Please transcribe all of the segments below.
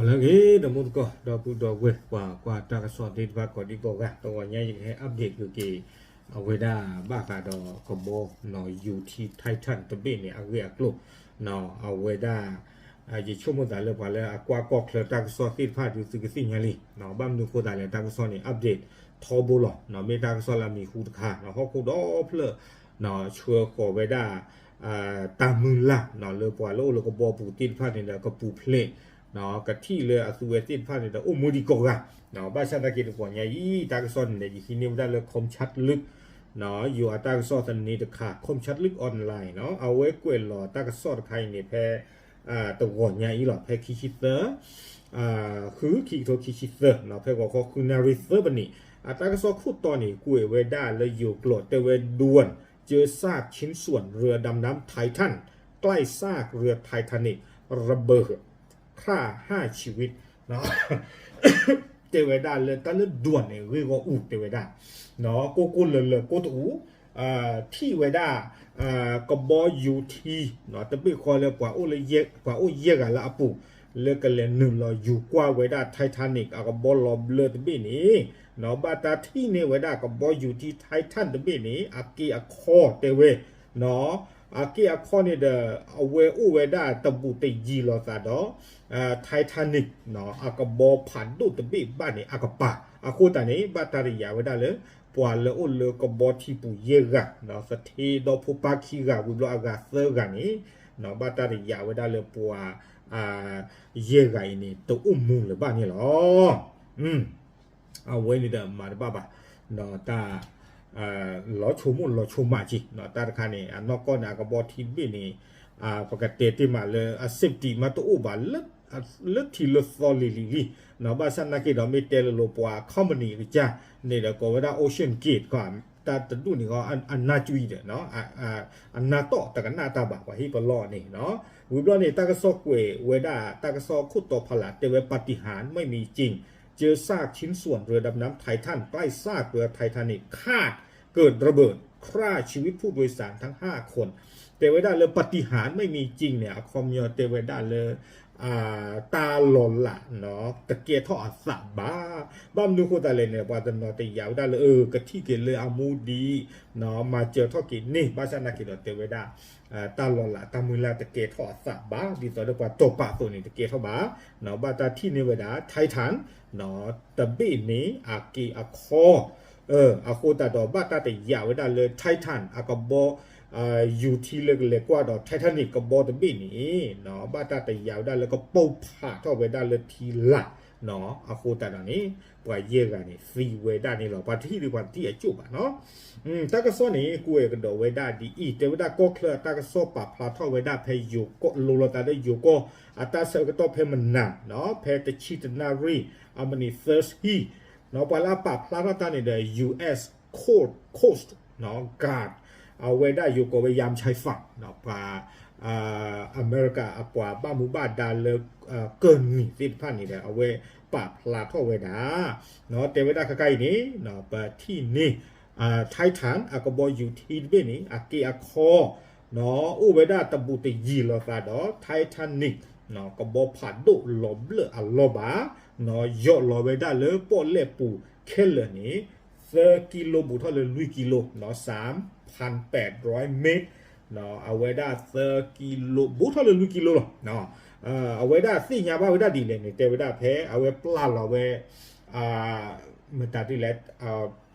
လၢအဂ့ၤ ဒီးမူသကိး ဒီပုၢ်ဒီဝဲၢ် ပှၤကွၢ်တၢ်ကစီၣ်သ့ၣ်တဖၣ်ကိးဒံကိးဂၤ တဂီၤညါယကဟဲ update ကွံာ်က့ၤ အဝဲဒၣ်ဘၣ်ဃးဒီးကဘီ ယူၤထံ Titan တဘ့ၣ်န့ၣ် အဂ့ၢ်အကျိၤ အဝဲဒၣ် ယဆိကမိၣ်သးလၢပှၤလၢအကွၢ်ကီၢ်ချၢတၢ်ကစီၣ်သ့ၣ်တဖၣ်ဒုးသုကသ့ၣ်ညါလံ ဘၣ်မနုၤအဃိသတးလဲၣ် တၢ်ကစီၣ်န့ၣ် update ထီဘိလီၤ မ့ၢ်တၢ်ကစီၣ်လၢအမံၤဟူတခါ ဟီၣ်ခိၣ်ဒီဖျၢၣ် ဆှၢဃီၤဝဲဒၣ် တၢ်မုၢ်လၢ် လၢပှၤလၢအိၣ်လၢကဘီပူၤသ့ၣ်တဖၣ်န့ၣ်ဒီး ကပူၤဖျဲး ကထံၣ်လၢအသုဝဲသ့ၣ်တဖၣ်န့ၣ်ဒီး အိၣ်မူဒံးကိးဂၤ ဘၣ်ဆၣ်သနာ်က့တဂီၤညါအံၤ တၢ်ကစီၣ်န့ၣ်ဒီး ယဟံးန့ၢ်ဝဲဒၣ်လၢ Khoomchatlook ယိၤအတၢ်ကစီၣ်သန့တခါ Khoomchatlook Online အဝဲကွဲးလီၤတၢ်ကစီၣ်တခါအံၤန့ၣ် ဖဲ တဂီၤညါအံၤလီၤ ဖဲခံဆံသၢ ဃု ခံကထိခံဆံသၢ ဖဲဂီၤခီဃုနၣ်ရံၣ်သၢပနံး အတၢ်ကစီၣ်ခိၣ်တီန့ၣ် ကွဲးဝဲဒၣ်လၢယိၤကျိာ်တဲဝဲ ด่วน เจอซากชิ้นส่วนเรือดำน้ำ Titan ใกล้ซากเรือ Titanic ระเบิด ฆ่าห้าชีวิต တဲဝဲဒၣ်လၢတၢ်လၢ ด่วน န့ၣ် ဂ့ၢ်ဂီၢ်အူတဲဝဲဒၣ် ကိၢ်ကိၢ်လၢၤလၢၤကိၢ်တအူ ထံၣ်ဝဲဒၣ် ကဘီယူၤထံ တဘ့ၣ်ဃီလၢ ပှၤအိၣ်ယဲၢ်ဂၤလၢအပူၤ လၢကလဲၤနုာ်လီၤယူၤကွၢ်ဝဲဒၣ် Titanic အကဘီလီၤဘျၢတဘ့ၣ်န့ၣ် ဘၣ်တၢ်ထံၣ်န့ၢ်ဝဲဒၣ်ကဘီယူၤထံ Titan တဘ့ၣ်န့ၣ် အက့အခီတဲဝဲ အက့အခီန့ၣ်ဒီး အဝဲအိၣ်ဝဲဒၣ်တဘူးတယံၤလိာ်သးဒီး Titanic အကဘီဖးဒိၣ်တဘ့ၣ်ဘၣ်န့ၣ် အကပၤ အဃိသတးန့ၣ် ဘၣ်တၢ်တယာ်ဝဲဒၣ်လၢ ပှၤလၢအိၣ်လၢကဘီထံပူၤယဲၢ်ဂၤ သထ့ဒီဖိပၢ်ခံဂၤ ဝံၤဘျီအဂၤသၢဂၤန့ၣ် ဘၣ်တၢ်တယာ်ဝဲဒၣ်လၢပှၤ ယဲၢ်ဂၤအံၤန့ၣ် တအိၣ်မူလၢၤဘၣ်န့ၣ်လီၤ. အဝဲန့ၣ်ဒီးမၤတဘၣ်ဘၣ် ဒီးတၢ် လီၤဆိကမိၣ်လီၤဆိကမးက့ၤ တၢ်တခါန့ၣ် အနီၢ်ကီၢ်န့ၣ် အကဘီထံတဘ့ၣ်န့ၣ် ပကတဲတ့ၢ်မးလၢအ safety မးတအိၣ်ဘၣ် လၢထံးလၢသီလံၤလံၤလံၤ ဘၣ်ဆၣ်သနာ်က့ဒီး မ့ၢ်တဲလိၤလိၤပှၤ company အကစၢ်န့ၣ်ဒီး ကိးဝဲဒၣ် Ocean Gate တၢ်တဒူၣ်န့ၣ် အနၢ်ကွံာ်ဒီး အနၢ်တီၣ်တကနၣ်တၢ်ဘၣ် ပှၤဟ့ၣ်ပလီၢ်န့ၣ် ဝံၤဘျီန့ၣ် တၢ်ကစီၣ်ကွဲးဝဲဒၣ် တၢ်ကစီၣ်ခိၣ်တီဖးလး တဲဝဲ ปาฏิหาริย์ไม่มีจริง เจอซากชิ้นส่วนเรือดำน้ำ Titan ใกล้ซากเรือ Titanic คาดเกิดระเบิด ฆ่าชีวิตผู้โดยสารทั้งห้าคน တဲဝဲဒၣ်လၢ ปาฏิหาริย์ไม่มีจริง န့ၣ် အခီပညီတဲဝဲဒၣ်လၢ တၢ်လီၤလး တကဲထီၣ်အသးဘၣ်. ဘၣ်မနုၤအဃိသတးလဲၣ်န့ၣ် ပှၤတနီၤတယာ်ဝဲဒၣ်လၢ ကထံၣ်က့ၤလၢအမူဒံး မၤစၢၤထီၣ်က့ၤန့ၣ် ဘၣ်ဆၣ်သနာ်က့ဒီးတဲဝဲဒၣ် တၢ်လီၤလးတၢ်မုၢ်လၢ်တကဲထီၣ်အသးဘၣ် ဒ်သိးဒီးပှၤတီၢ်ပာ်အသိးန့ၣ် တကဲထီၣ်ဘၣ်. ဘၣ်တၢ်ထံၣ်န့ၢ်ဝဲဒၣ် Titan တဘ့ၣ်န့ၣ် အက့အခီ အဃိသတးဒီး ဘၣ်တၢ်တယာ်ဝဲဒၣ်လၢ Titan အကဘီ ယူၤထံလၢကလဲၤကွၢ်ဒီး Titanic ကဘီတဘ့ၣ်န့ၣ် ဘၣ်တၢ်တယာ်ဝဲဒၣ်လၢကပိာ်ဖးထီၣ်ဝဲဒၣ်လၢထံလာ် အဃိသတးဒီးန့ၣ် ပှၤယဲၢ်ဂၤန့ၣ် သံဝဲဒၣ်န့ၣ်လီၤ. ပှၤတဟံၣ်ဒံးပှၤတထံၣ်အကၠိၣ်ဘၣ်နီၤ. တၢ်ကစီၣ်န့ၣ် ကွဲးကဒီးဝဲဒၣ်ဒ်အံၤ တဲဝဲဒၣ်ကီၢ်ချၢအတၢ်ကစီၣ်ပာ်ဖျါထီၣ်ဝဲဒၣ်ဖဲယိၤကီၢ် လိၤလိာ်သးလၢယိၤကီၢ် အတၢ်ဆၢကတီၢ်ဖဲမနၤ ဖဲတဆံတနၣ်ရံၣ် အမံးနံးသၢဆံ ပှၤလၢအပာ်ဖျါထီၣ်တၢ်န့ၣ်ဒီး US Coast Guard အဝဲဒၣ်ယိၤကိးဝဲ ยามชายฝั่ง ပှၤ အမဲရကၤအပှၤဘၣ်မူဘၣ်ဒါလၢ ကၢၢ်နံၤသ့ၣ်တဖၣ်န့ၣ်ဒီး အဝဲပာ်ဖျါထီၣ်ဝဲဒၣ် တဲဝဲဒၣ်ခဲခါအံၤန့ၣ် ပထံၣ်န့ၢ် Titan အကဘီယူၤထံတဘ့ၣ်န့ၣ် အက့အခီ အိၣ်ဝဲဒၣ်တဘူးတယံၤလိာ်သးဒီး Titanic ကဘီဖးဒိၣ်လီၤဘျၢၣ်အလီၢ်ဘၣ် ယိးလီၤဝဲဒၣ်လၢပီၣ်လဲၣ်ပူၤခဲလၢာ်န့ၣ် သၢကံလိ ဘူးထီၣ်လၢလွံၢ်ကံလိ สามพันแปดร้อยเมตร အဝဲဒၣ်သၢကံလိ ဘူးထီၣ်လၢလွံၢ်ကံလိလီၤ. အဝဲဒၣ်သ့ၣ်ညါဘၣ်ဝဲဒၣ်ဒ်လဲၣ်န့ၣ် တဲဝဲဒၣ်ဖဲအဝဲပျၢ်လီၤဝဲ မတၤဒ်လဲၣ်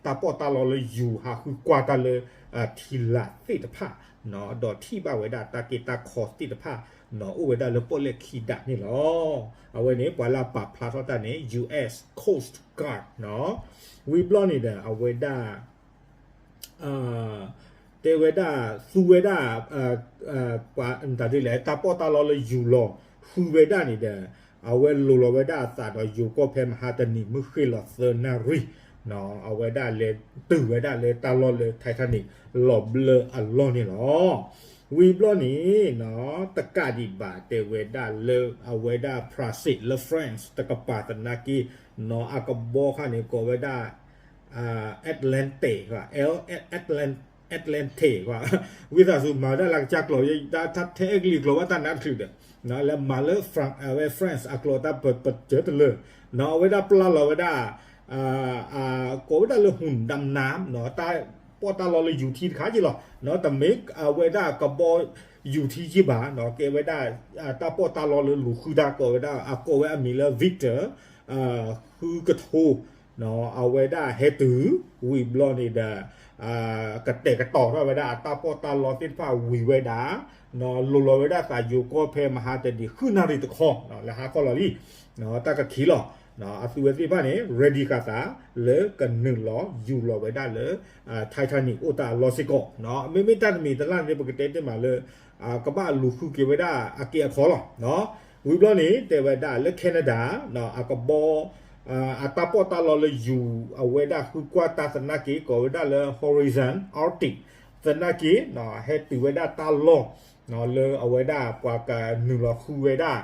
တၢ်ပီးတၢ်လီလၢယူၤဟးဃုကွၢ်တၢ်လၢ ထံလာ်သ့ၣ်တဖၣ် ဒီးထံၣ်ဘၣ်ဝဲဒၣ်တၢ်က့တၢ်ခီသ့ၣ်တဖၣ် အိၣ်ဝဲဒၣ်လၢပီၣ်လဲၣ်ခံဒးန့ၣ်လီၤ. အဝဲန့ၣ် ပှၤလၢအပာ်ဖျါထီၣ်တၢ်န့ၣ် US Coast Guard နီၤ. ဝံၤဘျီန့ၣ်ဒီး အဝဲဒၣ် တဲဝဲဒၣ် သူဝဲဒၣ် ပှၤတၢ်ဒ်လဲၣ် တၢ်ပီးတၢ်လီလၢယူၤလီၤ ဃုဝဲဒၣ်န့ၣ်ဒီး အဝဲလိၤလီၤဝဲဒၣ်အသးဒီးယိၤကီၢ်ဖဲမဟါတနံၤ မုၢ်ဃ့ၢ်လီၤသၢနၣ်ရံၣ် အဝဲဒၣ်လဲၤတုၤဝဲဒၣ်လၢတၢ်လီၢ်လၢ Titanic လီၤဘျၢအလီၢ်န့ၣ်လီၤ. ဝံၤဘျီန့ၣ် တကးဒံးဘၣ် တဲဝဲဒၣ်လၢအဝဲဒၣ် France လၢ France တကပၤသနာ်က့ နီၤ အကဘီခါန့ၣ် ကိးဝဲဒၣ် Atlantic ဧါ Atlantic Atlantic ဝံသးစူၤမၤဝဲဒၣ်လၢကစၢ်ကျိာ် ထဲအဲကလံးကျိာ်ဘၣ်တၢ်နးတချုးဒီး လၢမၤလၢ France အကျိာ်တၢ်ပစၢတလၢ အဝဲဒၣ်ပျၢ်လီၤဝဲဒၣ် ကိးဝဲဒၣ်လၢ หุ่นดำน้ำ တၢ်ပီးတၢ်လီလၢယူၤထံတခါက့လီၤ. တမ့ၢ်အဝဲဒၣ်ကဘီယူၤထံက့ဘၣ် ကဲဝဲဒၣ် တၢ်ပီးတၢ်လီလၢလူၤဃုတၢ် ကိးဝဲဒၣ် အကိးဝဲအမံၤလၢ Victor ဃုကထိ အဝဲဒၣ်ဟဲတုၤ ဝံၤဘျီန့ၣ်ဒီး ကတဲာ်ကတီၤထီၣ်ဝဲဒၣ်အတၢ်ပီးတၢ်လီသ့ၣ်တဖၣ်ဝံၤဝဲဒၣ် လိၤလီၤဝဲဒၣ်သးယိၤကီၢ်ဖဲမဟါတနံၤ ဃုနၣ်ရံၣ်တခီ လၢဟါခီလီၤလံ တၢ်ကခံလီၤ. အသုဝဲသ့ၣ်တဖၣ်န့ၣ် ready ဃာ်သး လၢကနုာ်လီၤယူၤလီၤဝဲဒၣ်လၢ Titanic အိၣ်တၢ်အလီၢ်စ့ၢ်ကီး မ့မ့ၢ်တၢ်တမံၤတလၢ်န့ၣ် ပကတဲတ့ၢ်မးလၢ ကဘၣ်လူၤဃုက့ၤဝဲဒၣ်အက့အခီလီၤ. ဝံၤဘျီန့ၣ် တဲဝဲဒၣ်လၢ Canada အကဘီ အတၢ်ပီးတၢ်လီလၢယူၤ အဝဲဒၣ်ဃုကွၢ်တၢ်သနာ်က့ ကိးဝဲဒၣ်လၢ Horizon Arctic သနာ်က့ ဟဲတုၤဝဲဒၣ်တၢ်လီၢ် လၢအဝဲဒၣ်ပှၤကနုာ်လီၤဃုဝဲဒၣ်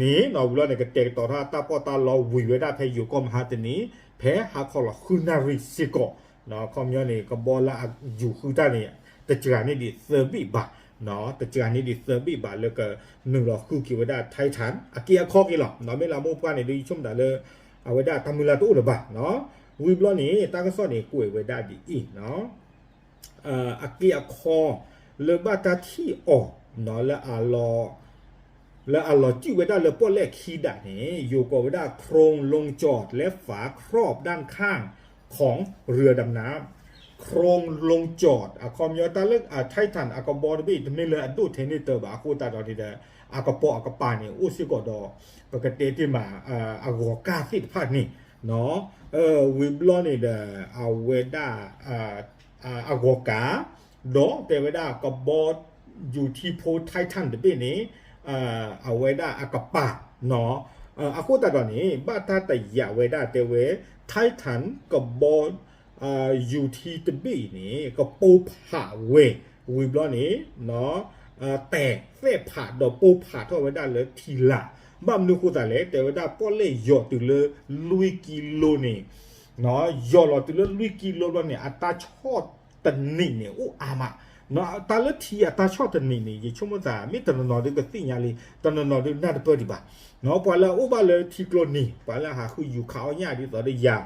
န့ၣ် ဝံၤဘျီန့ၣ် ကတဲာ်ကတီၤထီၣ်အတၢ်ပီးတၢ်လီဝံၤဝဲဒၣ်ဖဲယိၤကီၢ်မဟါတနံၤ ဖဲဟါခီလီၤဃုနၣ်ရံၣ်စ့ၢ်ကီး ခီပညီန့ၣ် ကဘီလၢအယူၤဃုတၢ်န့ၣ် တစှၤန့ၢ်ဒံးသၢဘ့ၣ်ဘၣ် တစှၤန့ၢ်ဒံးသၢဘ့ၣ်ဘၣ် လၢကနုာ်လီၤဃုက့ၤဝဲဒၣ် Titan အက့အခီက့လီၤ. မ့ၢ်လၢအမိၢ်ပှၢ်န့ၣ် ဒ်ယဆိကမိၣ်တၢ်လၢ အဝဲဒၣ်တၢ်မုၢ်လၢ်တအိၣ်လၢၤဘၣ်. ဝံၤဘျီန့ၣ် တၢ်ကစီၣ်န့ၣ် ကွဲးဝဲဒၣ်ဒ်အံၤ အက့အခီ လၢဘၣ်တၢ်ထံၣ်အီၤ လၢအလီၤ လၢအလီၤစုၣ်ဝဲဒၣ်လၢပီၣ်လဲၣ်ခံဒးန့ၣ် ယိၤကိးဝဲဒၣ် โครงลงจอดและฝาครอบด้านข้างของเรือดำน้ำ โครงลงจอด အခီပညီတၢ်လၢ Titan အကဘီတဘ့ၣ် တမ့ၢ်လၢအဒိၣ်ထဲန့ၢ်တၢ်ဘၣ် အဃိသတးဒီးန့ၣ်ဒီး အကပိာ်အကပၤန့ၣ် အိၣ်စ့ၢ်ကီးဒီး ပကတဲတ့ၢ်မး အဂီၤကၢ်သ့ၣ်တဖၣ်န့ၣ် ဝံၤဘျီန့ၣ်ဒီး အဝဲဒၣ် အဂီၤကၢ် ဒီးတဲဝဲဒၣ်ကဘီယူၤထံဖိ Titan တဘ့ၣ်န့ၣ် အဝဲဒၣ်အကပၤ အဃိသတးဒီးန့ၣ် ဘၣ်တၢ်တယာ်ဝဲဒၣ်တဲဝဲ Titan ကဘီ ယူၤထံတဘ့ၣ်အံၤန့ၣ် ကပိာ်ဖးဝဲ ဝံၤဘျီန့ၣ် တဲာ်သဲၣ်ဖးဒီးပိာ်ဖးထီၣ်ဝဲဒၣ်လၢထံလာ် ဘၣ်မနုၤအဃိသတးလဲၣ် တဲဝဲဒၣ်ပီၣ်လဲၣ်ယိာ်တုၤလၢလွံၢ်ကံလိန့ၣ် ယိာ်လီၤတုၤလၢလွံၢ်ကံလိဘျီန့ၣ် အတၢ်ဆီၣ်တနံၤန့ၣ် အိၣ်အါမး တၢ်လၢထံအတၢ်ဆီၣ်တနံၤန့ၣ် ယဆိကမိၣ်သး မ့ၢ်တနီၤနီၤဒုးကသ့ၣ်ညါလံ တနီၤနီၤဒုးနၢ်တပၢၢ်ဒံးဘၣ် ပှၤလၢအအိၣ်ဘၣ်လၢထံကျိနံၤ ပှၤလၢဟးဃုယူၤခးအီၣ်ညၣ်ဒ်သိးဒီးယၤ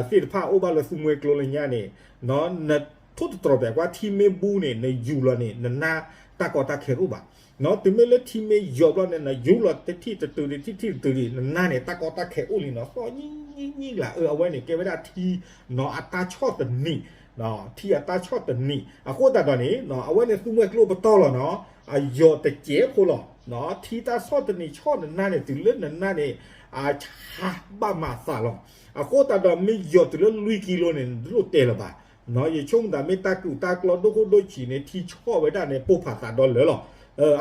သ့ၣ်တဖၣ်အိၣ်ဘၣ်လၢသူမှဲကျိလၢညါန့ၣ် နထိၣ်သတြီၤပှဲၤကွၢ်ထံမ့ၢ်ဘူးန့ၣ် နယူၤလီၤန့ၣ် နနၢ်တၢ်ကီတၢ်ခဲတအိၣ်ဘၣ် တုၤမ့ၢ်လၢထံမ့ၢ်ယိာ်ဘျီန့ၣ် နယူၤလီၤတထံၣ်တတုၤတထံၣ်တတုၤဒံး နနၢ်န့ၣ် တၢ်ကီတၢ်ခဲအိၣ်လံနီၤ သီၣ်ညံညံညံလၢ အဝဲန့ၣ် ကဲဝဲဒၣ်ထံနီၤအတၢ်ဆီၣ်တနံၤ ထံအတၢ်ဆီၣ်တနံၤ အဃိသတးဒီးန့ၣ် အဝဲန့ၣ်သူမှဲကျိပတီၢ်လီၤနီၤ အယိာ်တစဲးဖိလီၤ ထံတၢ်ဆီၣ်တနံၤဆီၣ်နနၢ်န့ၣ် တုၤလၢနနၢ်န့ၣ် အဆါဘၣ်မးသးလီၤ အဃိသတးဒီးမ့ၢ်ယိာ်တုၤလၢလွံၢ်ကံလိန့ၣ် နတလိၣ်တဲလၢၤဘၣ် ယဆိကမိၣ်သးမ့ၢ်တၢ်ကူၣ်တၢ်ကျီဒိၣ်ခိၣ်ဒိၣ်ဆံးန့ၣ် ထံဆီၣ်ဝဲဒၣ်န့ၣ် ပိာ်ဖးသးဒီလၢာ်လီၤ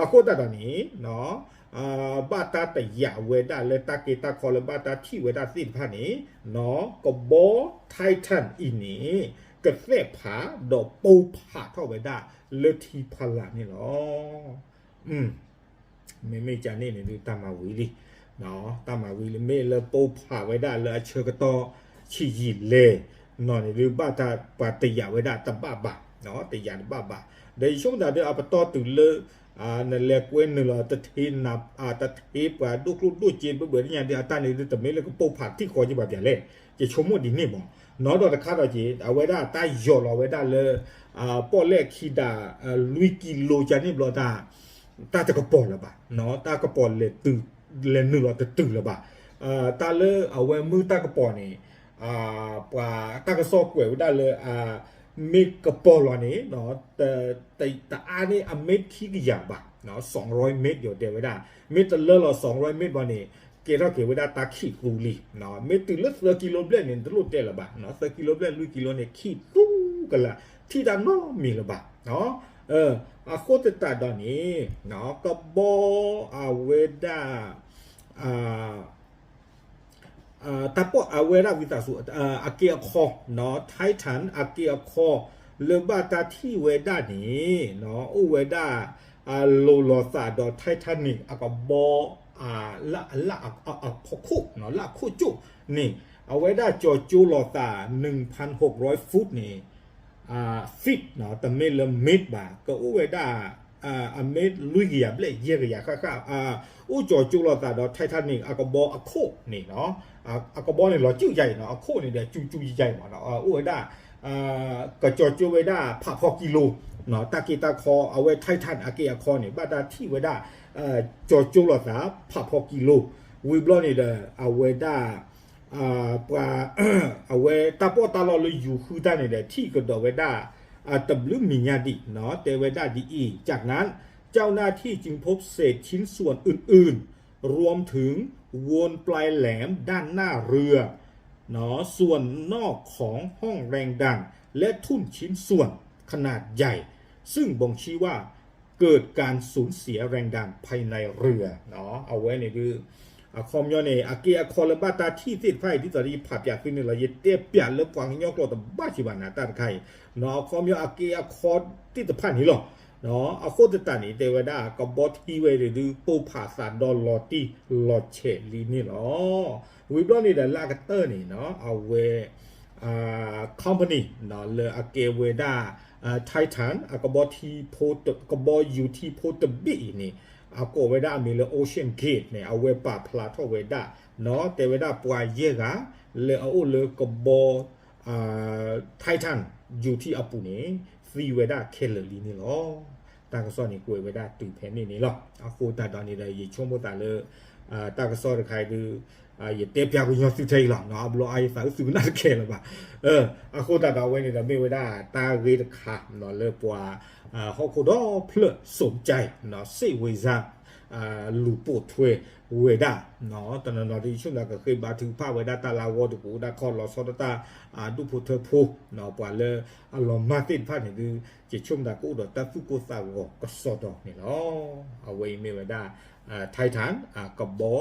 အဃိသတးဒီးန့ၣ် ဘၣ်တၢ်တယာ်ဝဲဒၣ်လၢတၢ်က့တၢ်ခီလၢဘၣ်တၢ်ထံၣ်ဝဲဒၣ်သ့ၣ်တဖၣ်န့ၣ် ကဘီ Titan အံၤန့ၣ် ကသဲၣ်ဖးဒီးပိာ်ဖးထီၣ်ဝဲဒၣ်လၢထံဖီလာ်န့ၣ်လီၤ မ့မ့ၢ်ကန့ၣ်န့ၣ်ဒုးတၢ်မၤဝံၤလံ တၢ်မၤဝံၤလံ မ့ၢ်လၢပိာ်ဖးဝဲဒၣ်လၢအဆၢကတီၢ်ဆံးယံာ်လဲၣ်နီၤန့ၣ်ဒုး ဘၣ်တၢ်ပှၤတယာ်ဝဲဒၣ်တဘၣ်ဘၣ် တယာ်တဘၣ်ဘၣ် ဒီးယဆိကမိၣ်သးဒုးအပတီၢ်တုၤလၢ နလဲၤကွဲနုာ်လီၤတထ့ တထ့ပှၤဒိၣ်ကျိၣ်ဒိၣ်စ့ဘၢဘၢတညါဒုး အတၢ်န့ၣ်ဒုး တမ့ၢ်လၢကပိာ်ဖးထံၣ်ဃီက့ဘၣ်ပၠးလဲၣ် ယဆိကမိၣ်ဒ်န့ၣ်မး နီၤဒီးတခါဒီးက့ အဝဲဒၣ်တၢ်ယိာ်လီၤဝဲဒၣ်လၢ ပီၣ်လဲၣ်ခံဒး လွံၢ်ကံလိကန့ၣ်ဘျီတၢ် တၢ်တကပီၤလၢၤဘၣ် တၢ်ကပီၤလဲၤတုၤ လဲၤနုာ်လီၤတတုၤလၢၤဘၣ် တၢ်လၢအဝဲမုၢ်တၢ်ကပီၤန့ၣ် ပှၤတၢ်ကစီၣ်ကွဲးဝဲဒၣ်လၢ မ့ၢ်ကပီၤလီၤန့ၣ် တအါန့ၢ်အမ့ၢ်ခံကယၤဘၣ် สองร้อยเมตร ယိၤတဲဝဲဒၣ် မ့ၢ်တလၢလီၤ สองร้อยเมตร ဘၣ်န့ၣ် ကဲထီၣ်က့ၤဝဲဒၣ်တၢ်ခံးသူလံ မ့ၢ်တုၤလၢသၢကံလိဘျဲၣ်န့ၣ် တလိၣ်တဲလၢၤဘၣ် သၢကံလိဘျဲၣ်လွံၢ်ကံလိန့ၣ် ခံးသူကလာ် ထံၣ်တၢ်နီတမံၤလၢၤဘၣ် အဃိသတးဒီးန့ၣ် ကဘီအဝဲဒၣ် တၢ်ပီၣ်အဝဲဒၣ်ဝံသးစူၤ အက့အခီ Titan အက့အခီ လၢဘၣ်တၢ်ထံၣ်ဝဲဒၣ်န့ၣ် အိၣ်ဝဲဒၣ် လိၤလိာ်သးဒီး Titanic အကဘီ လၢအလၢအဖီခိၣ် လၢအခိၣ်ကၠိၣ်န့ၣ် အဝဲဒၣ်ကၠီၤကၠိလိာ်သး หนึ่งพันหกร้อยฟุตန့ၣ် feet နီၤ, တမ့ၢ်လၢ meter ဘၣ်, ကအိၣ်ဝဲဒၣ် အ meter လွံၢ်ကယၤဘျဲၣ်ယဲၢ်ကယၤဃၣ်ဃၣ်, အိၣ်ကၠီၤကၠိလိာ်သးဒီး Titanic အကဘီအခိၣ်န့ၣ်နီၤ, အကဘီန့ၣ်လီၤစူၣ်ယါအံၤနီၤ, အခိၣ်န့ၣ်ဒီး ကၠူကၠူယါအံၤမးနီၤ, အိၣ်ဝဲဒၣ် ကကၠီၤကၠိဝဲဒၣ်ဖးဖီကံလိ, တၢ်က့တၢ်ခီ အဝဲ Titan အက့အခီန့ၣ် ဘၣ်တၢ်ထံၣ်ဝဲဒၣ် ကၠီၤကၠိလိာ်သး ဖးဖီကံလိ, ဝံၤဘျီန့ၣ်ဒီး အဝဲဒၣ် ပှၤ အဝဲတၢ်ပီးတၢ်လီလၢယူၤဃုတၢ်န့ၣ်ဒီး ထံၣ်ကဒီးဝဲဒၣ် တဘျုးမံၤညါဒံးနီၤ, တဲဝဲဒၣ်ဒ်အံၤ, จากนั้นเจ้าหน้าที่จึงพบเศษชิ้นส่วนอื่นๆ รวมถึงโวนปลายแหลมด้านหน้าเรือ ส่วนนอกของห้องแรงดันและทุ่นชิ้นส่วนขนาดใหญ่ ซึ่งบ่งชี้ว่าเกิดการสูญเสียแรงดันภายในเรือ အဝဲန့ၣ်ဒုး အခီပညီန့ၣ် အက့အခီလၢဘၣ်တၢ်ထံၣ်သ့ၣ်တဖၣ်အံၤ ဒ်သိးဒီးယဖးပၠးသုန့ၣ်လီၤ, ယတဲပၠးလၢပှၤကညီကျိာ်တဘၣ်က့ၤဘၣ်နၤ တၢ်တခါအံၤ, အခီပညီအက့အခီသ့ၣ်တဖၣ်န့ၣ်လီၤ. အဃိသတးန့ၣ် တဲဝဲဒၣ် ကဘီထံဝဲန့ၣ်ဒုး ပိၢ်ဖးသးဒီလီၤတံၢ်လီၤဆဲးလံန့ၣ်လီၤ. ဝံၤဘျီန့ၣ်ဒီးလၢအကတၢၢ်န့ၣ်နီၤ အဝဲ company လၢအကဲဝဲဒၣ် Titan အကဘီထံဖိတ ကဘီယူၤထံဖိတဘ့ၣ်အံၤန့ၣ် အကိးဝဲဒၣ်အမံၤလၢ Ocean Gate န့ၣ် အဝဲပာ်ဖျါထီၣ်ဝဲဒၣ်နီၤ, တဲဝဲဒၣ်ပှၤယဲၢ်ဂၤ လၢအအိၣ်လၢကဘီ Titan ယူၤထံအပူၤန့ၣ် သံဝဲဒၣ်ခဲလၢာ်လံန့ၣ်လီၤ. တၢ်ကစီၣ်န့ၣ်ကွဲးဝဲဒၣ်တုၤဖဲန့ၣ်န့ၣ်လီၤ. အဃိသတးဒီးန့ၣ်ဒီး ယဆိကမိၣ်သးလၢ တၢ်ကစီၣ်တခါအံၤဒုး ယတဲပၠးကညီသုထဲအံၤလီၤ, အဘျီအါယသးအုးသုကနၣ်တခဲလၢၤဘၣ်. အဃိသတးဒီးအဝဲန့ၣ်ဒီးမ့ၢ်ဝဲဒၣ်တၢ်ဂ့ၢ်တခါ လၢပှၤ ဟီၣ်ခိၣ်ဒီဖျၢၣ် စူးကၠဲး စိတ်ဝင်စား လူပို့ထွဲဝဲဒၣ် တနီၤနီၤဒုး ယဆိကမိၣ်ကဃ့ဘါထုကဖၣ်ဝဲဒၣ်တၢ်လၢအဂီၢ်ဒီး ကအိၣ်ဒၣ်ခီၣ်လီၤဆီဒၣ်တၢ် ဒူၣ်ဖိထၢဖိ ပှၤလၢအလီၤမၢ်သ့ၣ်တဖၣ်န့ၣ်ဒုး ယဆိကမိၣ်သးကအိၣ်ဒီးတၢ်သူၣ်ကိၢ်သးဂီၤကစီဒီန့ၣ်လီၤ. အဝဲအံၤမ့ၢ်ဝဲဒၣ် Titan ကဘီ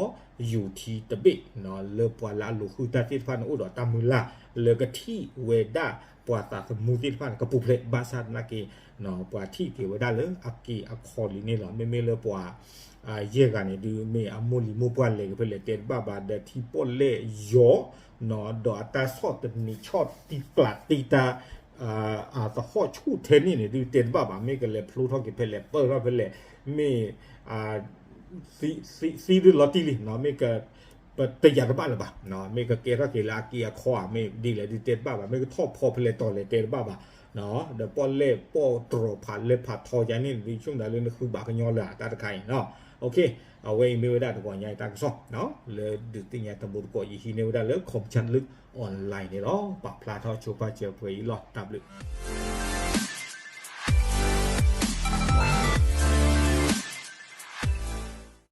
ယူၤထံတဘ့ၣ် လၢပှၤလၢအလူၤဃုတၢ်သ့ၣ်တဖၣ်န့ၣ် အိၣ်ဒီးတၢ်မုၢ်လၢ် လၢကထံၣ်ဝဲဒၣ်ပှၤသးသမူသ့ၣ်တဖၣ်န့ၣ် ကပူၤဖျဲးဘၣ်ဆၣ်သနာ်က့ ပှၤထံၣ်က့ၤဝဲဒၣ်လၢအက့အခီလံန့ၣ်လီၤ. မ့မ့ၢ်လၢပှၤ ယဲၢ်ဂၤန့ၣ်ဒုး မ့ၢ်အမိၢ်လံၤမိၢ်ပှၢ်လဲၤကဖဲလဲၣ်တဲတဘၣ်ဘၣ် ဒီးထံပီၣ်လဲၣ်ယီၤ ဒီးအတၢ်ဆီၣ်သနံးဆီၣ်တံၢ်ကျးတံၢ်တၢ် အသဟီၣ်ဆူၣ်ထဲန့ၣ်န့ၣ်ဒုး တဲတဘၣ်ဘၣ် မ့ၢ်ကလဲၤဖျိထီၣ်က့ၤဖဲလဲၣ် ပၢၢ်ထီၣ်ဖဲလဲၣ် မ့ၢ် သံဒုးလီၤတံၢ်လံ မ့ၢ်က ပတယာ်တဘၣ်လၢၤဘၣ်, မ့ၢ်ကကဲထီၣ်က့ၤလၢအက့အခီဧါ မ့ၢ်ဒ်လဲၣ်ဒုးတဲတဘၣ်ဘၣ်, မ့ၢ်ကထီၣ်ဖီဖဲလဲၣ်တီၤလဲၣ်တဲတဘၣ်ဘၣ်, ဒီးပီၣ်လဲၣ်ပီၣ်တြီၤဖးလဲၢ်ဖးထီယါန့ၣ်ဒုး ဆိကမိၣ်ဒၣ်လၢနဃုဘၣ်ကညီလၢၤ တၢ်တခါအံၤနီၤ. အဝဲအံၤမ့ၢ်ဝဲဒၣ်တဂီၤညါအံၤတၢ်ကစီၣ် လၢဒုးသ့ၣ်ညါတဘိတကိး ယဟံးန့ၢ်ဝဲဒၣ်လၢ ခီပညီလၢ online န့ၣ်လီၤ. ပာ်ဖျါထီၣ်ဆိပာ်စၢၤပှဲၤအံၤလီၤ. တၢ်ဘျုး